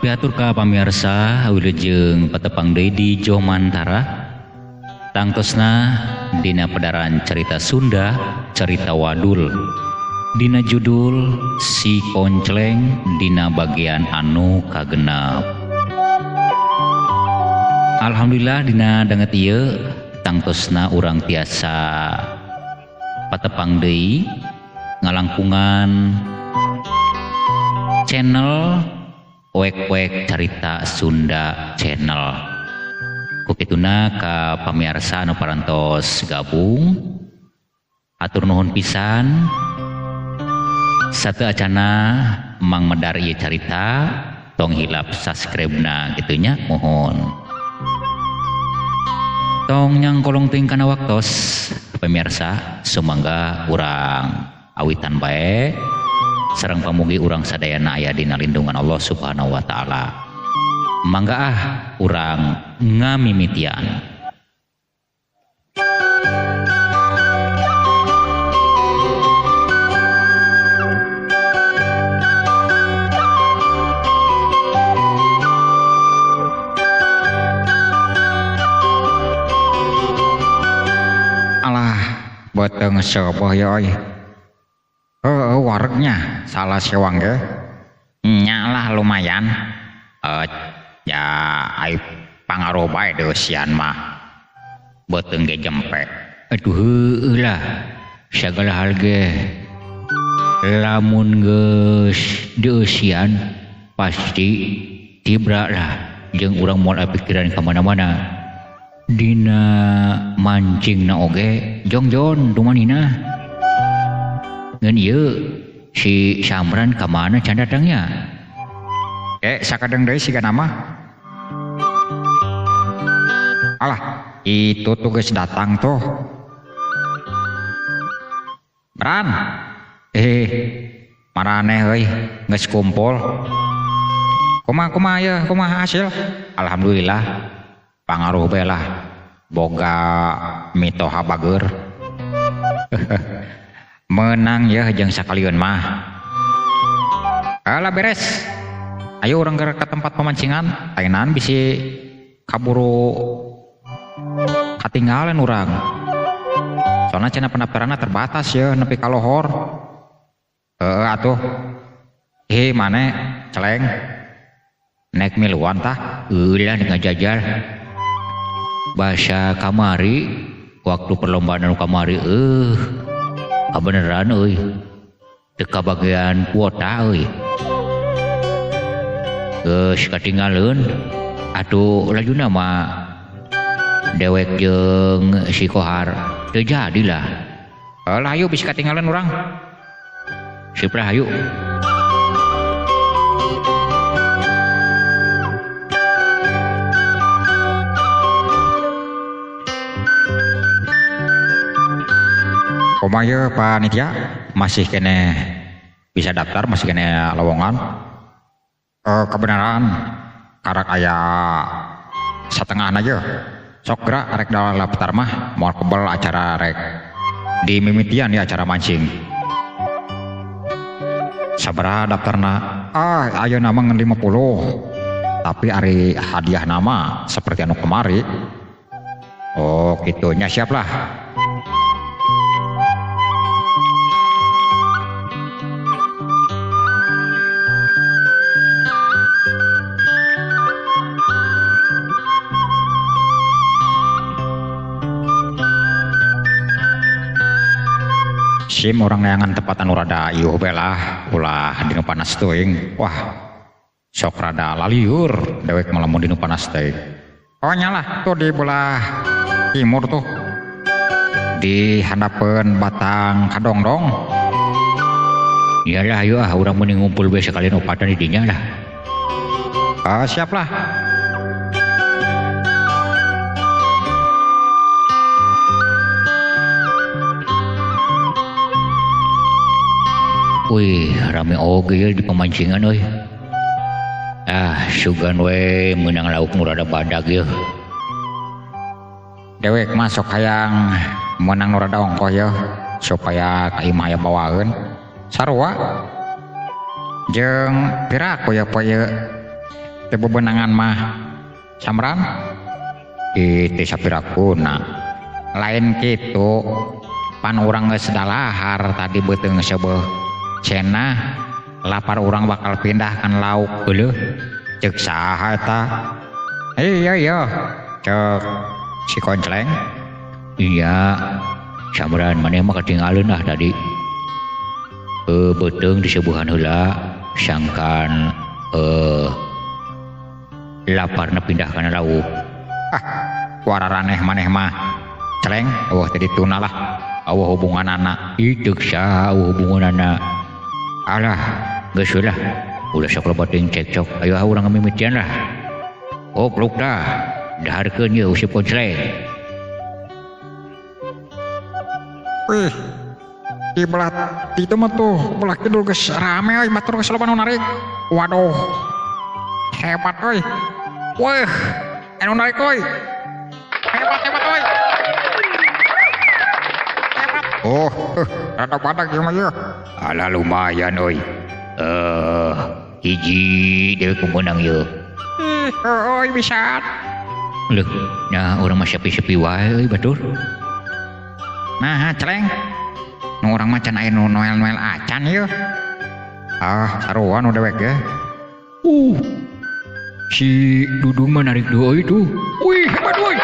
Kapihatur ka pamirsa wilujeng patepang deui di Jomantara. Tangtosna dina pedaran cerita Sunda, cerita wadul. Dina judul Si Koncleng dina bagian anu kagenep. Alhamdulillah dina danget ieu tangtosna urang tiasa patepang deui ngalangkungan channel Wek-wek Carita Sunda Channel. Kukituna ka pamirsa anu parantos gabung, atur nuhun pisan. Satu acana Mang Medar ieu carita, tong hilap subscribe-na kitu nya, mohon. Tong nyangkolong teuing kana waktos pamirsa, sumangga urang awitan bae. Sareng pamugi urang sadayana aya dina lindungan Allah Subhanahu wa taala. Mangga ah urang ngamimitian. Alah, beuteung seueuh ye euy. Heeh, waregnya salah sewang ge. Nyalah lumayan. Ya ai pangaruh bae deusian mah. Beuteung ge jempe. Aduh heueuh lah. Sagala hal ge lamun geus deusian pasti tibra lah jeung urang moal pikiran ka mana-mana. Dina mancingna oge jongjon dumanina. Ngan ieu si Samran ka mana can datangnya? Sakadeng deui siga nama. Alah, itu tuh geus datang tuh. Bran. Maraneh euy, geus kumpul. Kumaha kumaha ye, kumaha hasil? Alhamdulillah. Pangaruh bae lah. Boga mitoha bageur. Menang ya jeung sakalian mah. Alah beres. Ayo urang ke tempat pemancingan. Ayeunaan bisi kaburu katinggalan urang. Soalna cenah pendaftaranna terbatas ya nepi ka lohor. Heeh atuh. Mane celeng. Naik miluan tah. Eulah ngajajal. Bahasa kamari waktu perlombaan anu kamari kabeneran euy. Teu kabagian kuota euy. Geus katinggaleun atuh lajuna mah dewek jeung si Kohar teu jadilah. Lah hayu bisi katinggalan urang. Sip lah hayu. Kumaha ye panitia masih kene bisa daftar, masih kene lowongan. Kebenaran karak aya satengah aja. Sok gerak rek daftar mah moal kebel acara rek di mimitian ya acara mancing. Sabaraha daftarna? Ah, ayeuna mah ngan 50. Tapi ari hadiah nama seperti anu kemari. Oh, kitunya siap lah. Sim orang neangan tempat anu rada iuh bae lah, ulah dinu panas teuing. Wah, sok rada laliur dewek malah mun dinu panas teuing. Oh nyalah tuh di belah timur tuh. Di handapeun batang kadongdong. Iyalah ayo ah urang mending ngumpul bae sekalian opatan di dinya lah. Siap lah. Wih, rame oge ya di pemancingan euy. Ah, sugan we meunang lauk nu rada badag yeuh. Dewek masuk hayang meunang nu rada ongkoh yeuh supaya ka imah aya bawaeun. Sarua jeung piraku ya poe ieu Teu bebenangan mah Samran itu sapirakuna lain kitu pan urang geus dalahar tadi beuteung seubeuh cenah lapar urang bakal pindah kan lauk geuleuh ceuk saha eta iya iya cek si Koncleng iya Samran maneh mah katinggalin lah tadi beuteung diseubuhan heula sangkan laparna pindah kana lauk. Ah wararaneh maneh mah celeng eueuh teh dituna lah eueuh hubunganana ih ceuk saha eueuh hubunganana alah geus lah ulah sok loba teuing cekcok ayo ah urang ngamimitian lah goblok dah daharkeun ieu useup Koncleng. Wih di belah itu mah tuh belah kidul geus rame euy batur geus loba nu narik waduh hebat euy wah anu narik euy hebat hebat euy hebat oh rada badak ieu mah ieu alah lumayan euy hiji deui kumenang ieu ih euy bisa leuh nah urang mah sepi-sepi wae euy batur nah celeng nu urang mah can aya nu noel-noel acan ieu ah sarua nu dewek ge si Dudung mah narik dua itu wih hebat euy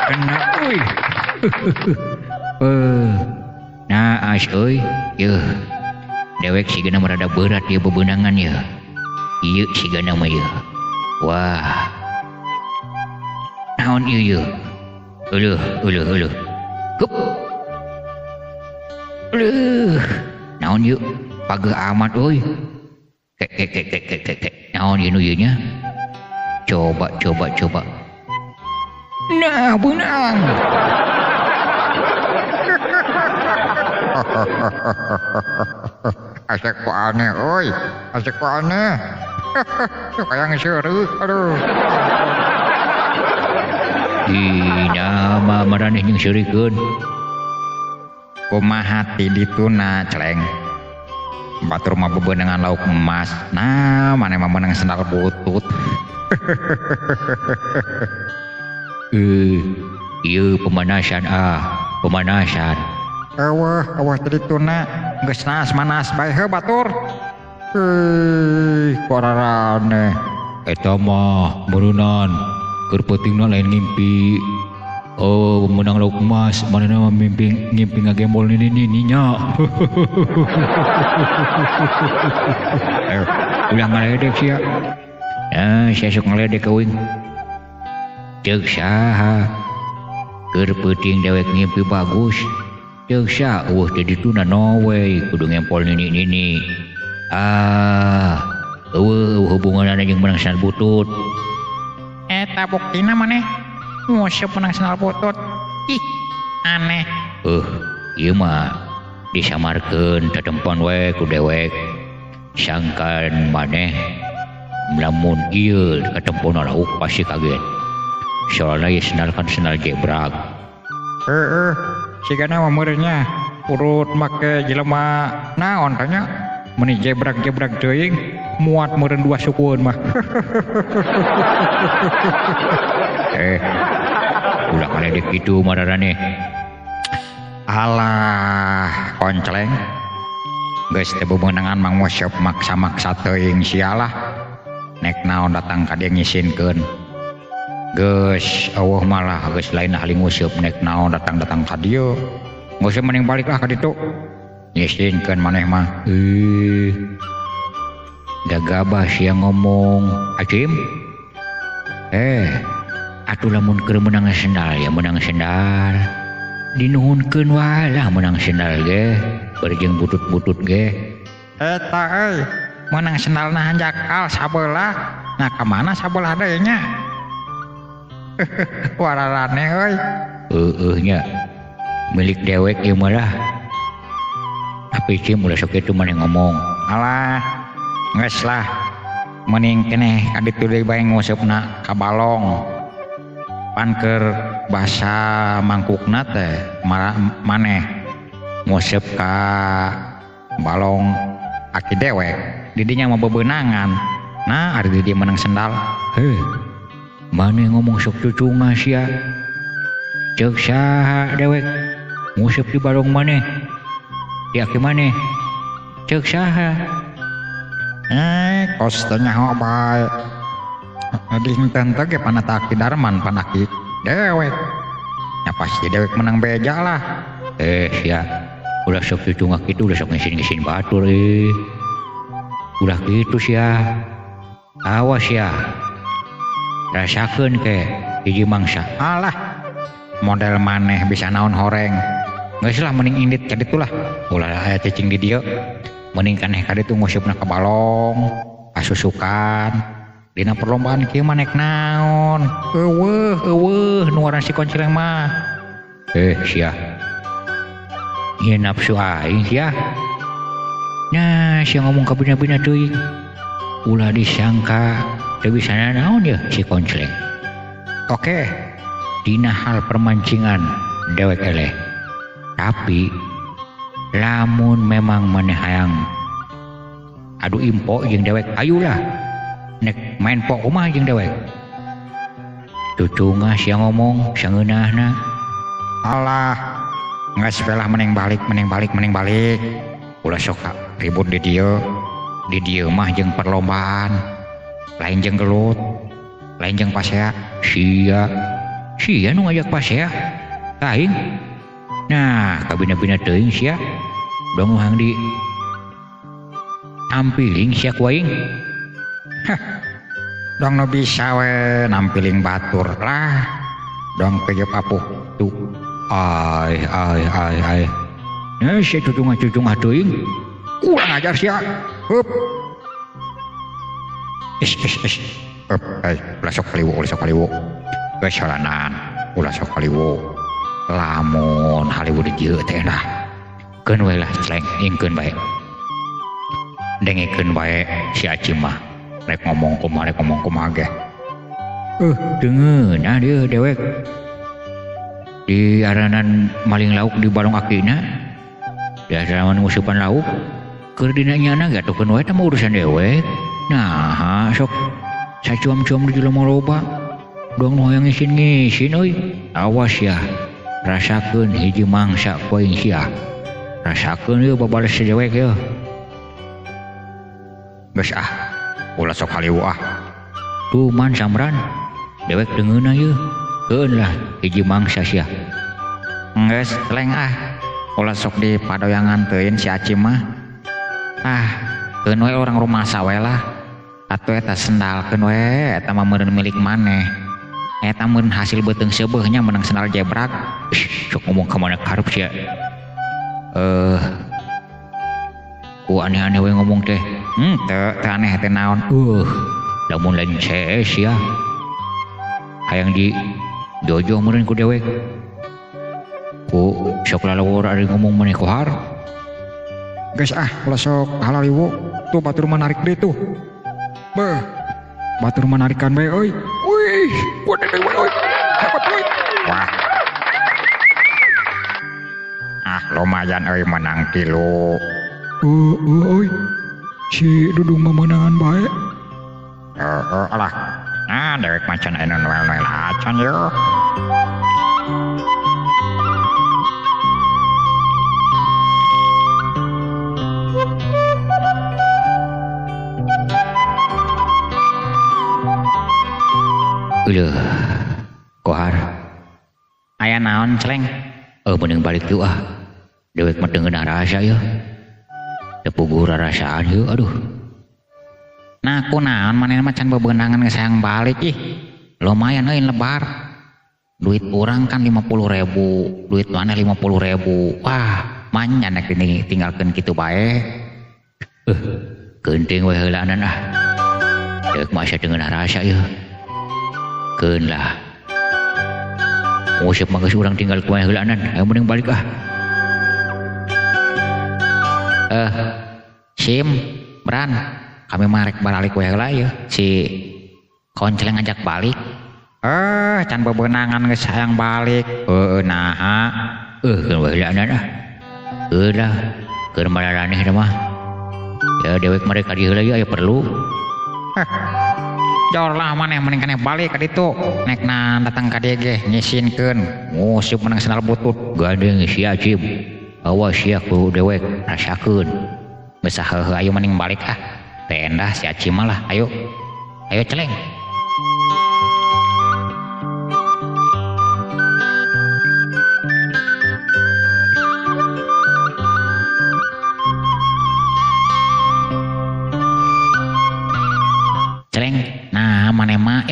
kena euy nah as euy yeuh dewek sigana mah rada berat ieu bebenangan ieu ieu sigana mah ieu wah naon ieu ieu euleuh euleuh euleuh hup euleuh naon ieu pageuh amat euy kek kek kek kek kek kek naon ieu nu ieu nya coba coba coba nah beunang Asek ku aneh euy asek ku aneh hayang seureuh aduh ih nah mah maraneh jeung seurikeun kumaha ti dituna celeng batur mah bebenangan lauk emas nah maneh mah meunang sendal butut ieu pemanasan ah pemanasan eueuh eueuh ti dituna geus naas manas bae heuh batur euy koraraneh eta mah meureunnan keur peutingna lain ngimpi oh menang lauk emas manehna mah mimpi ngimpi ngagembol nini nya ulah ngaledek sia nah sia sok ngaledek ka uing ceuk saha keur peuting dewek ngimpi bagus ceuk saha eueuh teh dituna no we kudu ngempol nini-nini ah eueuh hubunganana jeung menang sandal butut eta buktina maneh nguseup menang sandal butut ih aneh ieu mah disamarkeun tatempon we ku dewek sangkan maneh lamun ieu katempona lauk pasti kaget soalna ieu sendal kan sendal jebrak heeh sigana mah meureun nya urut make jelema naon tah nya meuni jebrak-jebrak teuing muat meureun dua sukueun mah ulah ngaledek kitu mararaneh alah Koncleng geus teu bebenangan mah nguseup maksa-maksa teuing sia lah nek naon datang ka dieu ngisinkeun geus eueuh malah geus lain ahli nguseup nek naon datang-datang ka dieu nguseup mending balik lah ka ditu ngisinkeun maneh mah gagabah sia ngomong Acim atuh lamun keur meunang sendal ya meunang sendal dinuhunkeun wae lah meunang sendal ge bari jeung butut-butut ge eta euy meunang sendalna hanjakal sabelah nah ka mana sabelah deui nya wararane euy heueuh nya milik dewek ieu mah lah tapi Cim ulah sok kitu maneh ngomong alah geus lah mending keneh ka ditu deui bae nguseupna ka balong pan keur basa mangkukna teh maneh nguseup ka balong aki dewek didinya mah bebenangan Nah ari di dieu menang sendal. Heh, maneh ngomong sok cucunga sia. Ceuk saha dewek nguseup di balong maneh. Di aki maneh. Ceuk saha? Kos teh nyaho bae. Di henteu ge panata Aki Darman panaki dewek. Ya pasti dewek menang beja lah. Sia, ulah sok cucunga kitu, ulah sok ngisin-ngisin batur eh. Ulah kitu sia. Awas ya. Rasakeun ke hiji mangsa. Alah, model maneh bisa naon horeng. Geus lah mending indit ka ditu lah. Ulah aya cicing di dieu. Mending kaneh ka ditu nguseupna ka balong, kasusukan. Dina perlombaan kieu mah nek naon. Eueuh, eueuh nu ngaran si Koncleng mah. Sia. Ieu nafsu aing sia. Nah, sia ngomong ka bina-bina teuing. Ulah disangka teu bisa nanaon ya si Koncleng. Oke, dina hal permancingan dewek eleh. Tapi lamun memang maneh hayang adu impo jeung dewek, ayulah. Nek main pok kumaha jeung dewek. Cucunga sia ngomong sangeunahna. Alah, geus we lah mending balik, mending balik, mending balik. Ulah sok ribut di dieu. Di dieu mah jeung perlombaan. Lain jeung gelut, lain jeung pasea. Sia, sia nu ngajak pasea. Aing. Nah, kabina-bina teuing sia. Dong hang di tampiling sia ku aing. Hah. Dong nu bisa we nampiling batur lah. Dong kejep apuh tuh. Ai ai ai ai. Nah, sia cucungah-cucungah teuing. Kurang ajar sia. Hup. Is is is. Hup, ai, ulah sok kaliwu, ulah sok kaliwu. Geus jalanan, ulah sok kaliwu. Lamun haliwu di dieu teh lah. Keun we lah celeng, ingkeun bae. Dengekeun bae si Aci mah. Rek ngomong kumaha, rek ngomong kumaha ge. Deungeun ah dieu dewek. Di aranan maling lauk di balong akina. Di aranan ngusupan lauk. Keur dina nyana ge atuh keun wae teh mah urusan dewek. Nah, sok sacuam-cuam di jelema loba. Dong nu hayang ngisin-ngisin euy. Awas ya. Rasakeun hiji mangsa ku aing sia. Rasakeun ieu babales dewek yeuh. Geus ah, ulah sok haliwu ah. Tuman Samran, dewek deungeunna yeuh. Keun lah hiji mangsa sia. Geus leng ah, ulah sok dipadoyangan teuing si Aci mah. Ah, keun we urang rumasa we lah. Atuh eta sendal keun we, eta mah meureun milik maneh. Eta meureun hasil beuteung seubeuh nya menang sendal jebrak. Sok ngomong ka mana karep sia. Ku aneh-aneh we ngomong teh. Teu aneh teh naon. Lamun lain CS ya. Hayang di dojo meureun ku dewek. Ku sok lalawor ari ngomong maneh kohar. Geus ah, ulah sok halaliwu. Tuh batur mah narik deui tuh. Beuh. Batur mah narikan bae euy. Wih, gede deui euy. Hebat euy. Wah. Ah, lumayan euy menang tilu. Euy. Si Dudung mah menangan bae. Heeh, alah. Nah, dewek macan aya nu noel-noel acan yeuh. Uleuh, kohar. Aya naon, Celeng? Mending balik yuk ah. Dewek mah teu ngeunah rasa yeuh. Teu puguh rarasaan yeuh, aduh. Nah, kunaon manehna mah can bebeunangan geus hayang balik ih. Lumayan euy lebar. Duit urang kan 50.000, duit maneh 50.000. Wah, manya nek tinggalkeun kitu bae. Geunteng we heulaanan ah. Dewek mah asa teu ngeunah rasa yeuh. Keun lah. Nguseup mah geus urang tinggal kumaha heulaanan. Ayo mending balik ah. Sim, Bran, kami mah rek baralik we heula yeuh. Si Koncleng ngajak balik. Can bebeunangan geus hayang balik. Heueuh naha. Keun we heulaanan ah. Heuh lah, keur mararaneh teh mah. Ya dewek mah rek ka dieu heula ieu aya perlu. Jor lah maneh mending keneh balik ka ditu. Nekna datang ka dieu ge ngisinkeun nguseup menang sendal butut. Gandeng sia Cim. Awas sia ku dewek rasakeun. Geus heuheuh ayo mending balik ah. Teh endah si Acim mah lah ayo. Ayo celeng. Celeng, nah maneh mah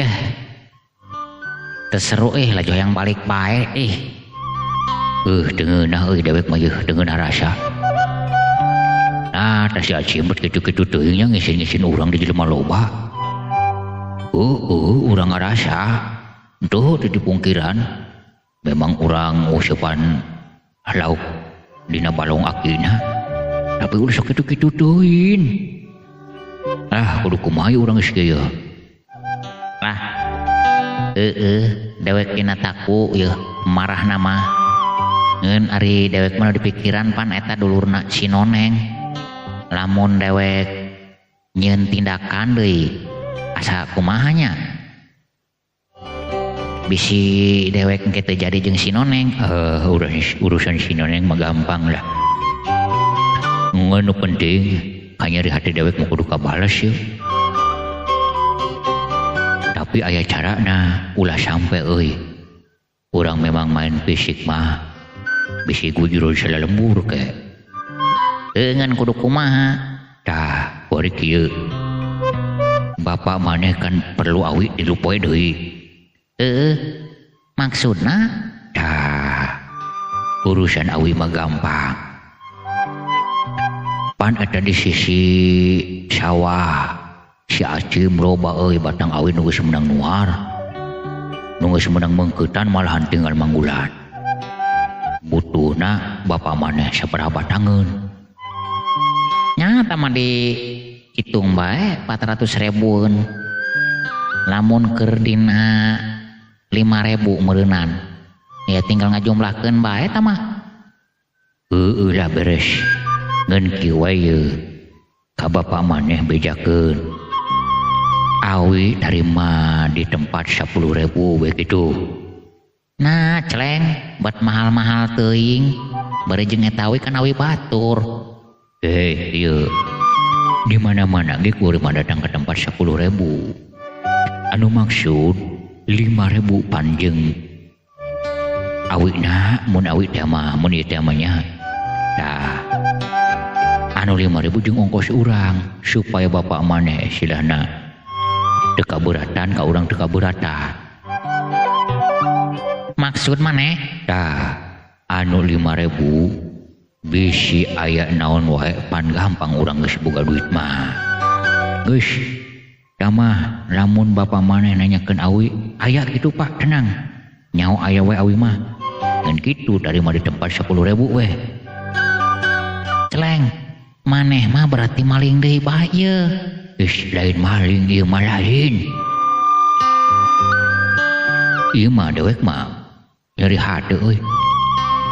teu seru laju hayang balik bae ih. Teu ngeunah euy dewek mah yeuh teu ngeunah rasa. Nah, tah si Acim bet kitu-kitu teuing nya ngisin-ngisin urang di jelema loba. Heueuh urang ngarasa. Tuh di pungkiran memang urang usepan lauk dina balong akina. Tapi ulah sok kitu-kitu teuing. Ah, kudu kumaha urang geus kieu. Lah, heueuh dewek dina taku yeuh marahna mah. Ngeun ari dewek mah dipikiran pan eta dulurna si Noneng. Lamun dewek nyieun tindakan deui asa kumaha nya. Bisi dewek engke teu jadi jeung si Noneng. Urusan si Noneng mah gampang lah. Ngeun nu penting kanyeri hati dewek mah kudu kabales yeuh. Tapi aya carana ulah sampe euy. Urang memang main fisik mah bisi gujurul salalembur ke. Ngan kudu kumaha? Tah, kuari kieu. Bapak maneh kan perlu awi tilu poe deui. Heueuh. Maksudna? Tah, urusan awi mah gampang. Pan eta di sisi sawah si Acim loba euy batang awi nu geus meunang nuar. Nu geus meunang meungkeutan malahan tinggal manggulan. Butuhna bapak maneh sabaraha batangeun. Nya tah mah dihitung bae 400 ribuan. Lamun keur dina 5.000 meureunan. Ya tinggal ngajumlahkeun bae tah mah. Heueuh lah beres. Ngeun kieu wae yeuh. Ka bapak maneh bejakeun. Awi tarima di tempat 10.000 we kitu. Nah, celeng buat mahal-mahal teuing. Bari jeung eta awi kan awi batur. Ieu. Di mana-mana ge kuring mah datang ke tempat 10.000. Anu maksud 5.000 panjeng. Awina mun awi teh mah mun ieu teh mah nya. Tah. Anu 5.000 jeung ongkos urang supaya bapak maneh istilahna teu kaberatan ka urang teu kaberatan. Maksud maneh? Tah, anu 5.000 bisi aya naon wae pan gampang urang geus boga duit mah. Geus, tah mah lamun bapa maneh nanyakeun awi, aya kitu Pak, tenang. Nyaho aya we awi mah. Ngan kitu tarima di tempat 10.000 we. Celeng, maneh mah berarti maling deui bae ieu. Geus lain maling ieu mah lain. Ieu mah dewek mah nyeri hate euy.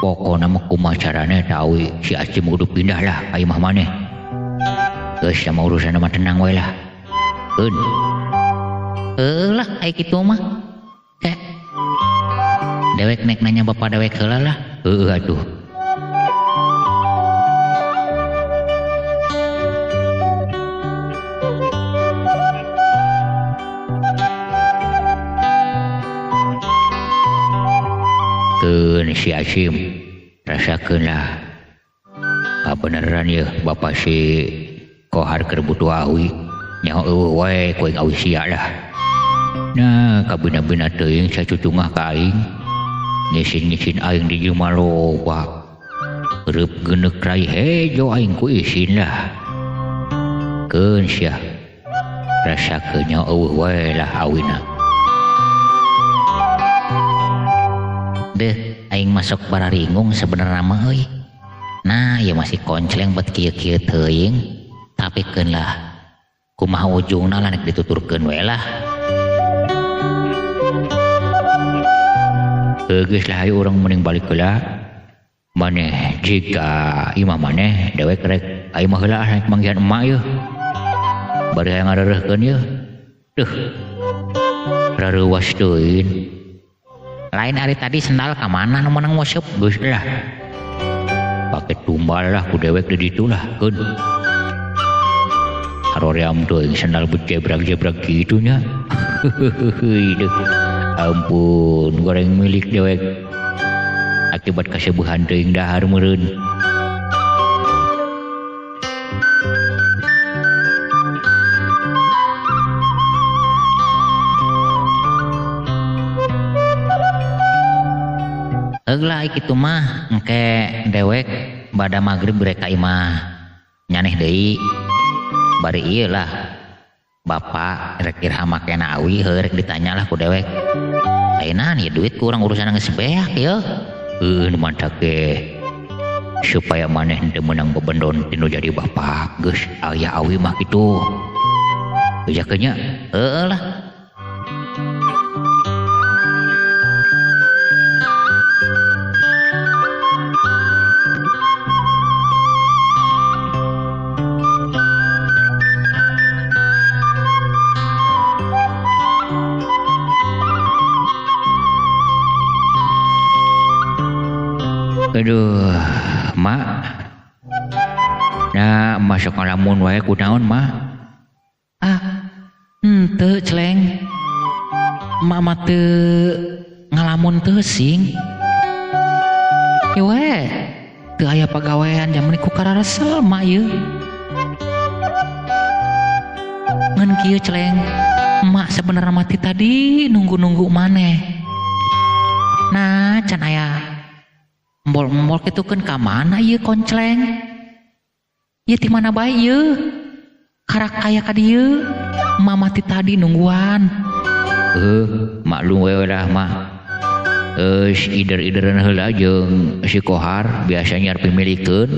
Pokona mah kumaha carana eta awi si Acim kudu pindah lah ka imah maneh. Geus sama urusan mah tenang we lah. Keun. Heueuh lah ai kitu mah. Ke. Dewek nek nanya bapak dewek heula lah. Heueuh atuh. Keun si Acim rasakeun lah. Kabeneran yeuh bapa si Kohar keur butuh awi. Nyaho eueuh wae ku aing awi sia lah. Nah, kabina-bina teuing sacucungah ka aing. Ngisin-ngisin aing di jelema loba. Reup geuneuk rai hejo aing ku isin lah. Keun sia. Rasakeun nyaho eueuh wae lah awina. Deh, aing masuk bararingung sebenarnya mah euy. Nah, ieu masih koncleng bet kieu-kieu teuing, tapi keun lah. Kumaha ujungna lah nek dituturkeun we lah. Geus lah hayu urang mending balik heula. Maneh jika imah maneh dewek rek aing mah heula rek manggihan emak yeuh. Bari hayang ngareureurkeun yeuh. Duh. Rareuwas teuing. Lain ari tadi sendal ka mana nu meunang nguseup geus lah. Pake tumbal lah ku dewek di ditu lah keun. Haroream teuing sendal bejebrak-jebrak kitu nya. Duh. Ampun, goreng milik dewek. Akibat kaseubehan teuing dahar meureun. Heula kitu mah engke dewek bada magrib rek ka imah nyaneh deui bari ieu lah bapak rek iraha makena awi heuh rek ditanya lah ku dewek ayeuna ieu duit ku urang urusan geus beak yeuh heuh nu mantak ge supaya maneh teu meunang bebendon tinu jadi bapak geus aya awi mah kitu bejakeun nya heueuh lah. Aduh, mak. Nah, masuk ngalamun wae kunaon, mak? Ah, henteu celeng. Mak mah teu ngalamun teu sing. Ieu we, teu aya pagawean jaman ku kararesel mak ieu. Ngan kieu celeng, mak sebenarnya mati tadi nunggu-nunggu maneh. Nah, can aya embol-embol kitu keun ka mana ieu koncleng? Ieu ti mana bae ieu? Karak aya ka dieu. Mama ti tadi nungguan. Maklum we lah mah. Ider-ideran heula jeung si Kohar biasanya pimilikeun.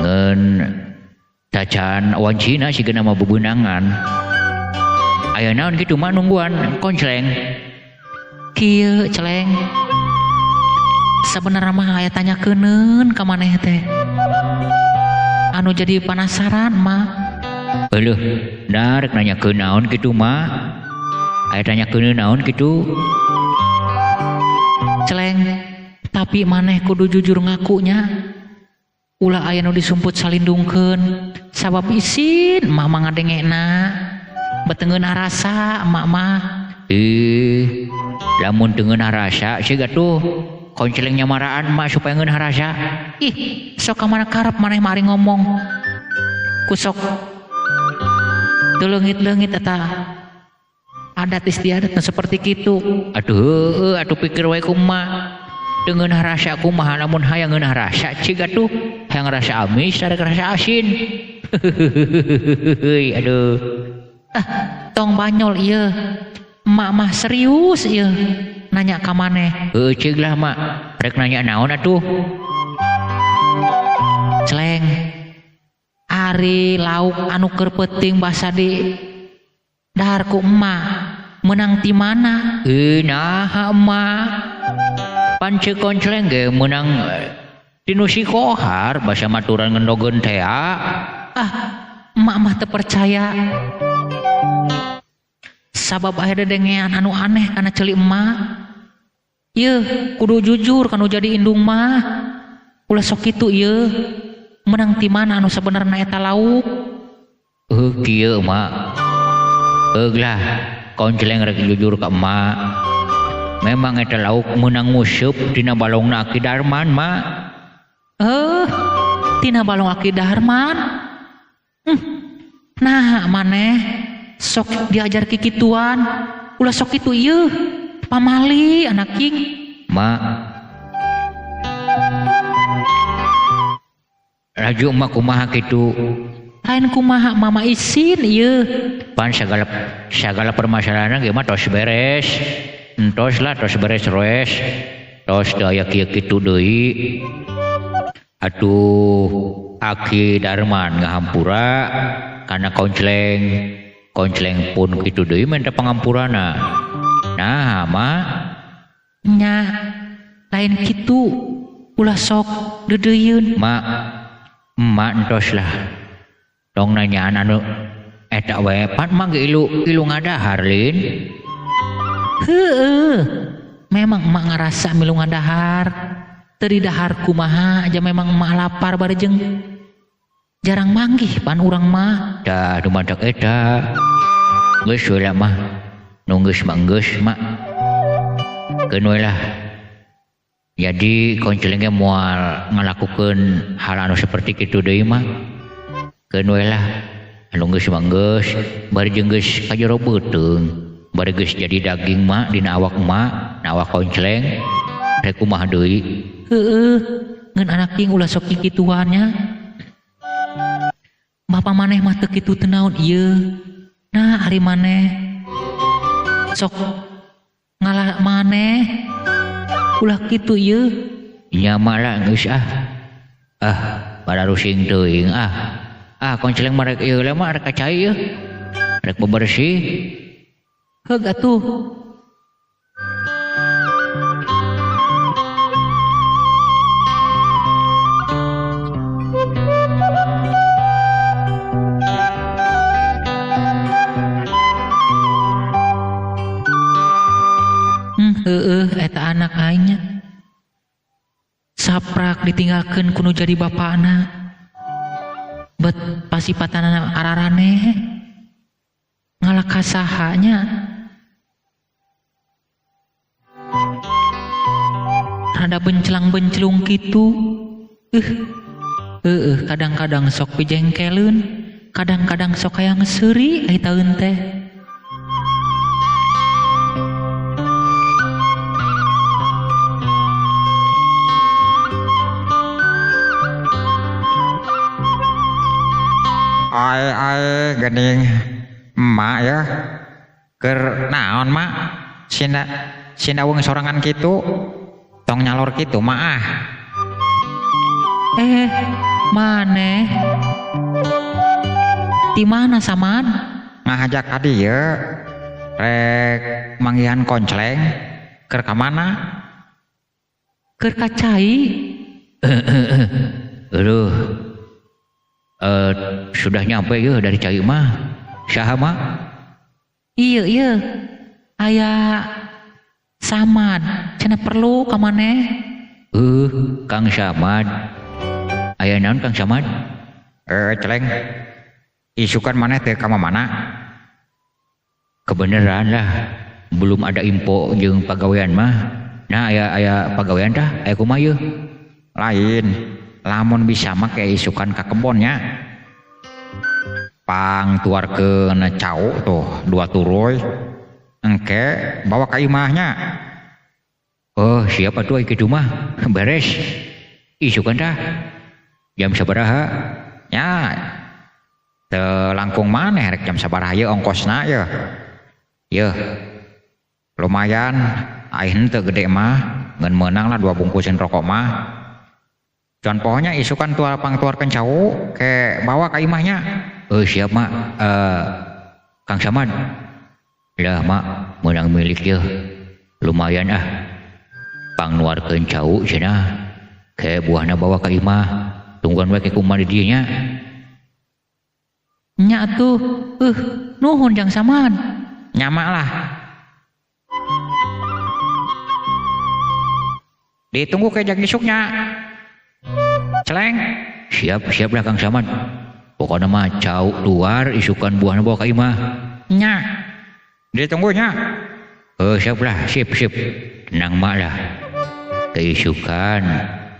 Ngan tacan wancina sigana mah bebeunangan. Aya naon kitu mah nungguan koncleng? Kieu celeng. Sebenarnya mah aya tanya keuneun ka maneh teh. Anu jadi penasaran mah. Euleuh, da rek nanya keun naon kitu mah? Aya tanya keun naon kitu? Celeng, tapi maneh kudu jujur ngakunya. Ulah aya nu disumput salindungkeun, sabab isin mah mah ngadengena. Betengeunah rasa emak mah. Ih, lamun teu ngeunah rasa siga tuh. Konceleng nyamaraan mak supaya ngeunah rasa. Ih, sok ka mana karep maneh mah ari ngomong. Ku sok teu leungit-leungit eta adat istiadat seperti kitu. Aduh heueuh atuh pikir wae ku emak. Teu ngeunah rasa kumaha lamun hayang ngeunah rasa cig atuh. Hayang rasa amis sareng rasa asin. Aduh. Ah, tong banyol ieu. Emak mah serius ieu. Nanya ka maneh. Heueuh ceuk lah mak. Rek nanya naon atuh? Celeng. Ari lauk anu keur peuting basa di dahar ku emak. Meunang ti mana? Naha emak. Pan ceuk koncleng ge meunang tinu si Kohar basa maturan ngendogeun tea. Ah, emak mah teu percaya. Sabab aya dedengean anu aneh kana ceuli emak. Yeuh, kudu jujur kanu jadi indung mah. Ulah sok kitu yeuh. Menang ti mana anu sabenerna eta lauk? Kieu emak. Heug lah, koncleng rek jujur ka emak. Memang eta lauk meunang nguseup tina balongna Aki Darman, mak. Tina balong Aki Darman. Nah, maneh sok diajar kikituan. Ulah sok kitu ieu. Pamali anak king. Mak. Laju emak kumaha kitu? Lain kumaha mama isin ieu. Pan segala permasalahan ge mah tos beres. Entos lah tos beres roes. Tos teu aya kieu kitu deui. Atuh Aki Darman ngahampura kana koncleng. Koncleng pun kitu deui minta pangampurana. Nah, mak nya lain kitu ulah sok deudeuyeun. Mak, emak entos lah. Tong nanyaan anu Eta we pan mah ge ilu ngadahar lin. Heueuh. Memang emak ngarasa milu ngadahar. Teu didahar kumaha aja memang emak lapar bari jeung jarang manggih pan urang mah. Dah dumadak eta. Geus we lah mah. Nu geus mah geus mak. Keun we lah. Jadi konceleng ge moal ngalakukeun hal anu seperti kitu deui mah. Keun we lah. Anu geus mah geus, bari jeung geus ka jero beuteung. Bari geus jadi daging mak dina awak emak, na awak konceleng. Rek kumaha deui? Heueuh, ngan anak ting ulah sok kikituan nya. Bapa maneh mah teu kitu teu naon ieu. Nah, ari maneh sok ngalah maneh ulah kitu ieu. Nya mah lah geus ah. Ah, bararusing teuing ah. Ah, konceleng mah rek ieu lah mah rek ka cai ieu. Rek bebersih. Heug atuh. Heueuh eta anak aing nya. Saprak ditinggalkeun ku nu jadi bapana. Bet pasipatanana araraneh. Ngalah ka saha nya. Rada bencelang-benclung kitu. Heueuh kadang-kadang sok pijengkeleun, kadang-kadang sok hayang seuri ai taeun teh. Ai ai geuning emak ya. Keur naon mak? Sina sina wong sorangan kitu. Tong nyalor kitu mak ah. Maneh di mana Samad? Ngahajak ka dieu rek manggihan koncleng. Keur ka mana? Keur ka cai. Aduh. Sudah nyampe ya dari cai mah. Saha mak? Iya iya. Aya Samad cenah perlu ka maneh. Kang Samad. Aya naon Kang Samad? Celeng. Isukan maneh teh ka mana? Kebenaran lah. Belum ada info jeung pagawean mah. Nah aya pagawean tah, aya kumaha yeuh? Lain. Lamun bisa mah ke isukan ka kebonnya. Pang tuarkeun cau tuh dua turuy. Engke bawa ka imahnya. Oh, siap atuh kitu mah. Beres. Isukan tah. Jam sabaraha? Nya. Teu langkung maneh rek jam sabaraha ieu ongkosna yeuh. Yeuh. Lumayan, ai henteu gede mah, ngan meunang lah 2 bungkusin rokok mah. Cuan pohonnya isukan tuar pangtuarkeun cau ke bawa ka imahnya. Oh, siap mak. Kang Samad. Lah mak, meunang milik yeuh. Lumayan ah. Pangnuarkeun cau cenah. Ke buahna bawa ka imah. Tungguan we ke kumaha di dieu nya. Nya atuh. Nuhun Jang Samad. Nyamak lah. Ditunggu ke jag isuknya. Celeng. Siap, siap lah Kang Samad. Pokoknya mah cau luar isukan buahna bawa ka imah. Nya. Ditunggunya. Siap lah, sip, sip. Tenang mak lah. Keisukan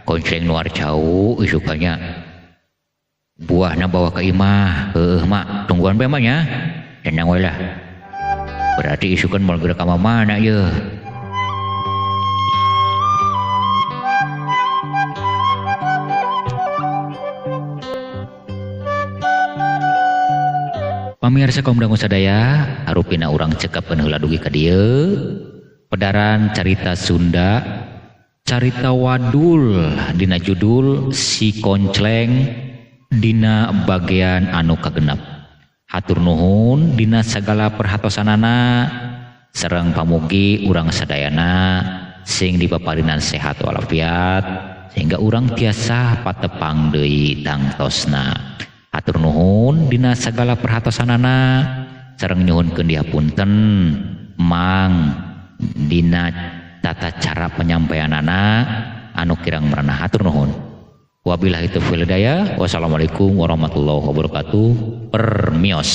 koncleng luar cau isukannya. Buahna bawa ke imah. Mak, tungguan bae mak nya. Tenang we lah. Berarti isukan moal geura ka mana yeuh. Pamirsa kaum dangu sadaya, harupina urang cekapkeun heula dugi ka dieu. Pedaran carita Sunda, carita wadul dina judul Si Koncleng dina bagian anu kagenep. Hatur nuhun dina sagala perhatosanana sareng pamugi urang sadayana sing dipaparinan sehat walafiat sehingga urang tiasa patepang deui tangtosna. Hatur nuhun dina sagala perhatosanana sareng nyuhunkeun dihapunten mang dina tata cara penyampaianana anu kirang merenah. Hatur nuhun. Wabillahi taufiq wal hidayah. Wassalamualaikum warahmatullahi wabarakatuh. Permios.